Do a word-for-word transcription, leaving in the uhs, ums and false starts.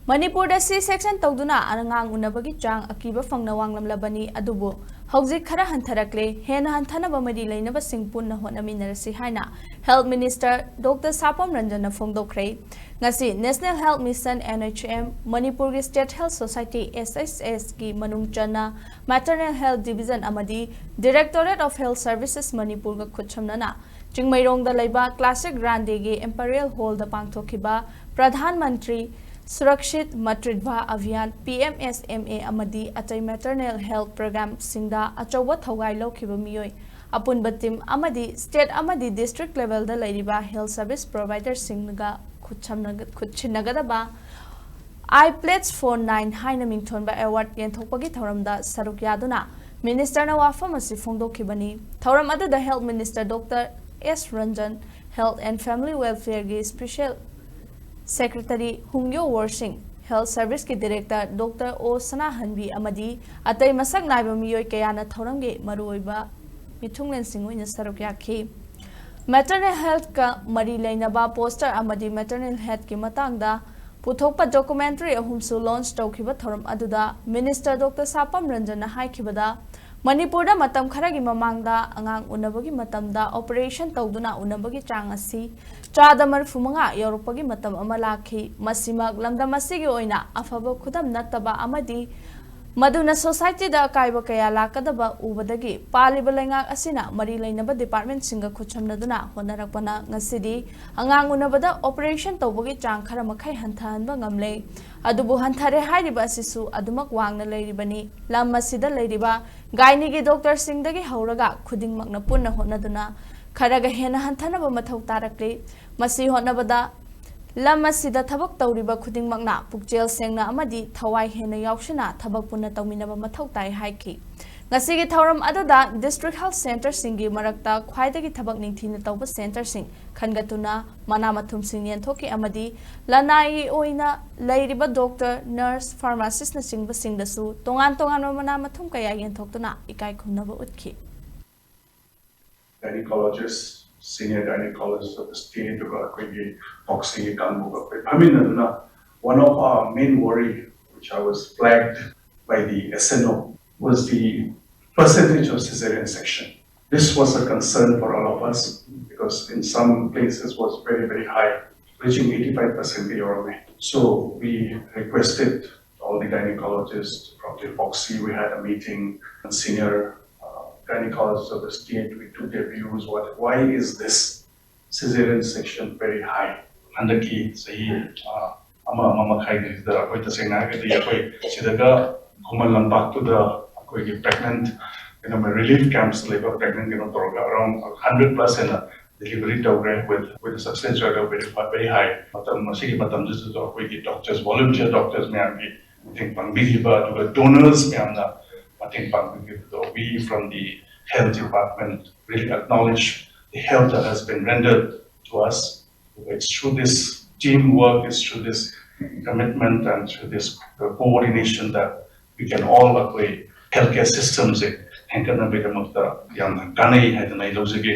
ꯃꯅꯤꯄꯨꯔꯗ ꯁꯤ ꯁꯦꯛꯁꯟ ꯇꯧꯗꯨꯅ ꯑꯉꯥꯡ ꯎꯅꯕꯒꯤ ꯆꯥꯡ ꯑꯀꯤꯕ ꯐꯪꯅ ꯋꯥꯡꯂꯝꯂꯕꯅꯤ꯫ ꯑꯗꯨꯕꯨ ꯍꯧꯖꯤꯛ ꯈꯔ ꯍꯟꯊꯔꯛꯂꯦ꯫ ꯍꯦꯟꯅ ꯍꯟꯊꯅꯕ ꯃꯔꯤ ꯂꯩꯅꯕꯁꯤꯡ ꯄꯨꯟꯅ ꯍꯣꯠꯅꯃꯤꯟꯅꯔꯁꯤ ꯍꯥꯏꯅ Health Minister Doctor ꯁꯥꯄꯝ ꯔꯟꯖꯟꯅ ꯐꯣꯡꯗꯣꯛꯈ꯭ꯔꯦ꯫ ꯉꯁꯤ National Health Mission, N H M, ꯃꯅꯤꯄꯨꯔꯒꯤ State Health Society, S H S, ꯀꯤ ꯃꯅꯨꯡ ꯆꯟꯅ Maternal Health Division ꯑꯃꯗꯤ Directorate of Health Services ꯃꯅꯤꯄꯨꯔꯒ ꯈꯨꯠꯁꯝꯅꯅ ꯆꯤꯡꯃꯩꯔꯣꯡꯗ ꯂꯩꯕ Classic Grande ꯒꯤ Imperial Hall ꯗ ꯄꯥꯡꯊꯣꯛꯈꯤꯕ ꯄ꯭ꯔꯙꯥꯟ ꯃꯟꯇ꯭ꯔꯤ ꯁꯨꯔꯛꯁꯤꯠ ꯃꯥꯇ꯭ꯔꯤꯠꯚꯥ ꯑꯚꯤꯌꯥꯟ, P M S M A, ꯑꯃꯗꯤ ꯑꯇꯩ maternal health program ꯁꯤꯡꯗ ꯑꯆꯧꯕ ꯊꯧꯒꯥꯏ ꯂꯧꯈꯤꯕ ꯃꯤꯑꯣꯏ, ꯑꯄꯨꯟꯕ team ꯑꯃꯗꯤ state ꯑꯃꯗꯤ district level ꯗ ꯂꯩꯔꯤꯕ health service provider ꯁꯤꯡꯒ ꯈꯨꯠꯁꯝꯅꯒ-, ꯈꯨꯠꯁꯤꯟꯅꯒꯗꯕ I Pledge for Nine ꯍꯥꯏꯅ ꯃꯤꯡꯊꯣꯟꯕ award ꯌꯦꯟꯊꯣꯛꯄꯒꯤ ꯊꯧꯔꯝꯗ ꯁꯔꯨꯛ ꯌꯥꯗꯨꯅ Minister ꯅ ꯋꯥꯐꯝ ꯑꯁꯤ ꯐꯣꯡꯗꯣꯛꯈꯤꯕꯅꯤ꯫ ꯊꯧꯔꯝ ꯑꯗꯨꯗ Health Minister Doctor S Ranjan, Health and Family Welfare ꯒꯤ Special Secretary ꯍꯨꯡꯌꯣ ꯋꯣꯔꯁꯤꯡ, Health Service ꯀꯤ Director Doctor O ꯁꯅꯥꯍꯟꯕꯤ ꯑꯃꯗꯤ ꯑꯇꯩ ꯃꯁꯛ ꯅꯥꯏꯕ ꯃꯤꯑꯣꯏ ꯀꯌꯥꯅ ꯊꯧꯔꯝꯒꯤ ꯃꯔꯨꯑꯣꯏꯕ ꯃꯤꯊꯨꯡꯂꯦꯟꯁꯤꯡ ꯑꯣꯏꯅ ꯁꯔꯨꯛ ꯌꯥꯈꯤ꯫ Maternal health ꯀ ꯃꯔꯤ ꯂꯩꯅꯕ poster ꯑꯃꯗꯤ maternal health ꯀꯤ ꯃꯇꯥꯡꯗ ꯄꯨꯊꯣꯛꯄ documentary ꯑꯍꯨꯝꯁꯨ launch ꯇꯧꯈꯤꯕ ꯊꯧꯔꯝ ꯑꯗꯨꯗ Minister Doctor ꯁꯥꯄꯝ ꯔꯟꯖꯟꯅ ꯍꯥꯏꯈꯤꯕꯗ, ꯃꯅꯤꯄꯨꯔꯗ ꯃꯇꯝ ꯈꯔꯒꯤ ꯃꯃꯥꯡꯗ ꯑꯉꯥꯡ ꯎꯅꯕꯒꯤ ꯃꯇꯝꯗ operation ꯇꯧꯗꯨꯅ ꯎꯅꯕꯒꯤ ꯆꯥꯡ ꯑꯁꯤ ꯆꯥꯗ ꯃꯔꯤꯐꯨ ꯃꯉꯥ ꯌꯧꯔꯛꯄꯒꯤ ꯃꯇꯝ ꯑꯃ ꯂꯥꯛꯈꯤ꯫ ꯃꯁꯤꯃꯛ ꯂꯝꯗꯝ ꯑꯁꯤꯒꯤ ꯑꯣꯏꯅ ꯑꯐꯕ ꯈꯨꯗꯝ ꯅꯠꯇꯕ ꯑꯃꯗꯤ ꯃꯗꯨꯅ society ꯗ ꯑꯀꯥꯏꯕ ꯀꯌꯥ ꯂꯥꯛꯀꯗꯕ ꯎꯕꯗꯒꯤ ꯄꯥꯜꯂꯤꯕ ꯂꯩꯉꯥꯛ ꯑꯁꯤꯅ ꯃꯔꯤ ꯂꯩꯅꯕ department ꯁꯤꯡꯒ ꯈꯨꯠꯁꯝꯅꯗꯨꯅ ꯍꯣꯠꯅꯔꯛꯄꯅ ꯉꯁꯤꯗꯤ ꯑꯉꯥꯡ ꯎꯅꯕꯗ operation ꯇꯧꯕꯒꯤ ꯆꯥꯡ ꯈꯔ ꯃꯈꯩ ꯍꯟꯊꯍꯟꯕ ꯉꯝꯂꯦ꯫ ꯑꯗꯨꯕꯨ ꯍꯟꯊꯔꯦ ꯍꯥꯏꯔꯤꯕ ꯑꯁꯤꯁꯨ ꯑꯗꯨꯃꯛ ꯋꯥꯡꯅ ꯂꯩꯔꯤꯕꯅꯤ꯫ ꯂꯝ ꯑꯁꯤꯗ ꯂꯩꯔꯤꯕ gynae ꯒꯤ doctor ꯁꯤꯡꯗꯒꯤ ꯍꯧꯔꯒ ꯈꯨꯗꯤꯡꯃꯛꯅ ꯄꯨꯟꯅ ꯍꯣꯠꯅꯗꯨꯅ ꯈꯔꯒ ꯍꯦꯟꯅ ꯍꯟꯊꯅꯕ ꯃꯊꯧ ꯇꯥꯔꯛꯂꯤ꯫ ꯃꯁꯤ ꯍꯣꯠꯅꯕꯗ ꯂꯝ ꯑꯁꯤꯗ ꯊꯕꯛ ꯇꯧꯔꯤꯕ ꯈꯨꯗꯤꯡꯃꯛꯅ ꯄꯨꯛꯆꯦꯜ ꯁꯦꯡꯅ ꯑꯃꯗꯤ ꯊꯋꯥꯏ ꯍꯦꯟꯅ ꯌꯥꯎꯁꯤꯟꯅ ꯊꯕꯛ ꯄꯨꯟꯅ ꯇꯧꯃꯤꯟꯅꯕ ꯃꯊꯧ ꯇꯥꯏ ꯍꯥꯏꯈꯤ꯫ ꯉꯁꯤꯒꯤ ꯊꯧꯔꯝ ꯑꯗꯨꯗ district health centre ꯁꯤꯡꯒꯤ ꯃꯔꯛꯇ ꯈ꯭ꯋꯥꯏꯗꯒꯤ ꯊꯕꯛ ꯅꯤꯡꯊꯤꯅ ꯇꯧꯕ centre ꯁꯤꯡ ꯈꯟꯒꯠꯇꯨꯅ ꯃꯅꯥ ꯃꯊꯨꯝꯁꯤꯡ ꯌꯦꯟꯊꯣꯛꯈꯤ ꯑꯃꯗꯤ ꯂꯅꯥꯏꯒꯤ ꯑꯣꯏꯅ ꯂꯩꯔꯤꯕ doctor, nurse, pharmacist ꯅꯆꯤꯡꯕꯁꯤꯡꯗꯁꯨ ꯇꯣꯉꯥꯟ ꯇꯣꯉꯥꯟꯕ ꯃꯅꯥ ꯃꯊꯨꯝ ꯀꯌꯥ ꯌꯦꯟꯊꯣꯛꯇꯨꯅ ꯏꯀꯥꯏ ꯈꯨꯝꯅꯕ ꯎꯠꯈꯤ꯫ Gynecologist, senior gynecologist of the state, ꯑꯗꯨꯒ ꯑꯩꯈꯣꯏꯒꯤ ꯄꯣꯛꯁꯤꯒꯤ ꯀꯥꯡꯕꯨꯒ ꯑꯩꯈꯣꯏ ꯐꯝꯃꯤꯟꯅꯗꯨꯅ One of our main worry, which I was flagged by the S N O, was the percentage of cesarean section. This was a concern for all of us because in some places was very, very high, reaching eighty-five percent. So we requested all the gynecologists, Doctor Foxy, we had a meeting, and senior uh, gynecologists of the state, we took their views, what, why is this cesarean section very high? ꯍꯟꯗꯛꯀꯤ ꯆꯍꯤ ꯑ, ꯑꯃ ꯑꯃ ꯃꯈꯥꯏꯒꯤꯁꯤꯗ ꯑꯩꯈꯣꯏ ꯇꯁꯦꯡꯅ ꯍꯥꯏꯔꯒꯗꯤ ꯑꯩꯈꯣꯏ ꯁꯤꯗꯒ ꯈꯨꯃꯟ ꯂꯝꯄꯥꯛꯇꯨꯗ ꯑꯩꯈꯣꯏꯒꯤ pregnant ꯀꯩꯅꯣ relief camps ꯂꯩꯕ pregnant ꯀꯩꯅꯣ ꯇꯧꯔꯒ around hundred plus ꯍꯦꯟꯅ delivery ꯇꯧꯈ꯭ꯔꯦ with with success rate of very very high. ꯃꯇꯝ ꯑꯁꯤꯒꯤ ꯃꯇꯝꯁꯤꯗꯁꯨ ꯑꯩꯈꯣꯏꯒꯤ doctors, volunteer doctors ꯃꯌꯥꯝꯒꯤ ꯃꯇꯦꯡ ꯄꯥꯡꯕꯤꯈꯤꯕ ꯑꯗꯨꯒ donors ꯃꯌꯥꯝꯅ ꯃꯇꯦꯡ ꯄꯥꯡꯕꯤꯈꯤꯕꯗꯣ, we from the health department really acknowledge the help that has been rendered to us. It's through this teamwork, it's through this commitment and through this coordination that we can all ꯑꯩꯈꯣꯏ healthcare systemꯁꯦ ꯍꯦꯟꯒꯠꯅꯕꯒꯤꯗꯃꯛꯇ ꯌꯥꯝꯅ ꯀꯥꯟꯅꯩ ꯍꯥꯏꯗꯅ ꯑꯩ ꯂꯧꯖꯒꯦ꯫